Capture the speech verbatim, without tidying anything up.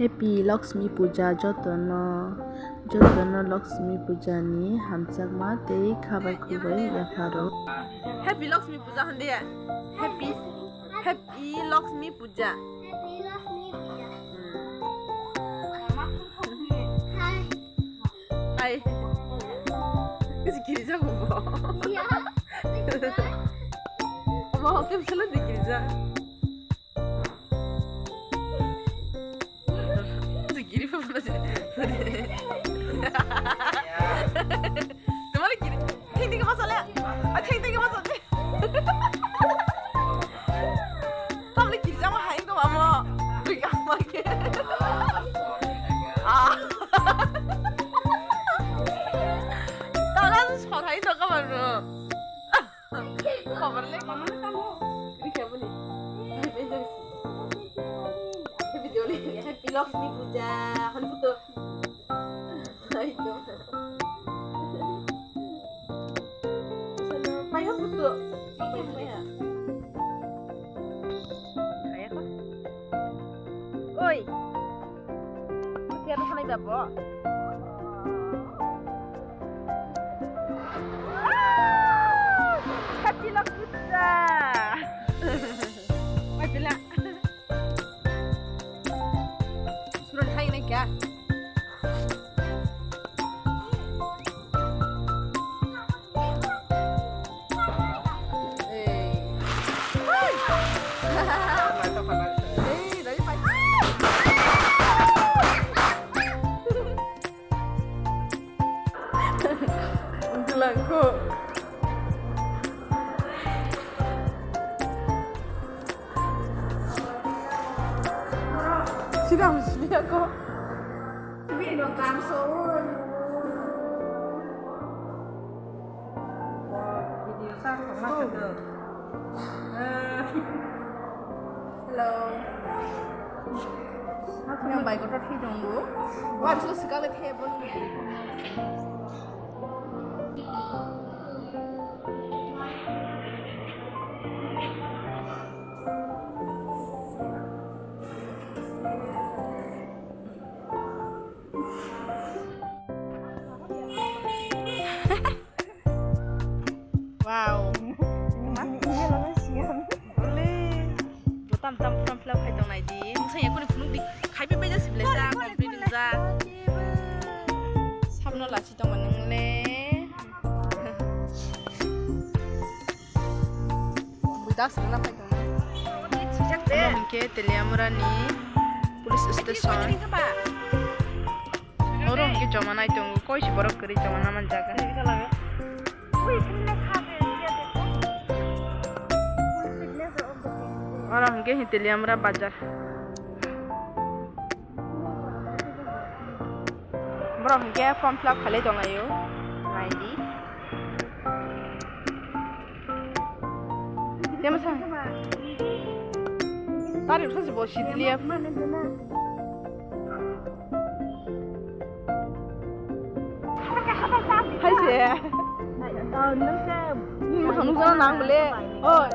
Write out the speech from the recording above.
Happy Lakshmi Puja jotono, jotono Lakshmi Puja ni hamjakma tei khabar khubui yapharo. Happy Lakshmi Puja hande. Happy, Happy Lakshmi Puja. Happy Lakshmi Puja. Hmm. Hi. Hai. Kasi girja ko bo. Iya. Omo, oke, misalnya di girja. Kasi giri pa pala sih. Teman giri. Ting ting apa soalnya? Ah, ting ting apa soalnya? Tamle girja ma hai ko amo. Bui amo ke. Ah. Taga tu sorai to ka maru. Khobor le. Mama na tamo. Ini kya boli? Video le. Happy Lakshmi Puja. Hon puto. Ayo. Payo puto. Payo, payo. Payo ko. Oi. Tiar na halai babo. Happy Lakshmi Puja. Oi, bila. Surat hai nai kya? Hey. Hey, dari pagi. Ungkulangko. Sida husni ako. Video sa ko ma ko. Hello. Yang bai kotor thi dong bu. Wa bisu sekali the bon. Wow. Ole. Bo tam tam form fill up khai tong nai di. Mung saya kuni phunuk di. Khai pe beja sible ja, complete ja. Sabno lachi tong nang le. Bui das rwna phai tong nai. Omo hinkhe Teliamura ni police station. Oro hinkhe joma nai tongo, koi si borok kwrwi joma na man jaga. Oro hinkhe Teliamura bazar. Borok hinkhe form fill up khalai tonglaio. Naidi. Temo sa. Tari usa si bo sitiliya. Hai se. Ni mo sanu jana nang bole. Oi.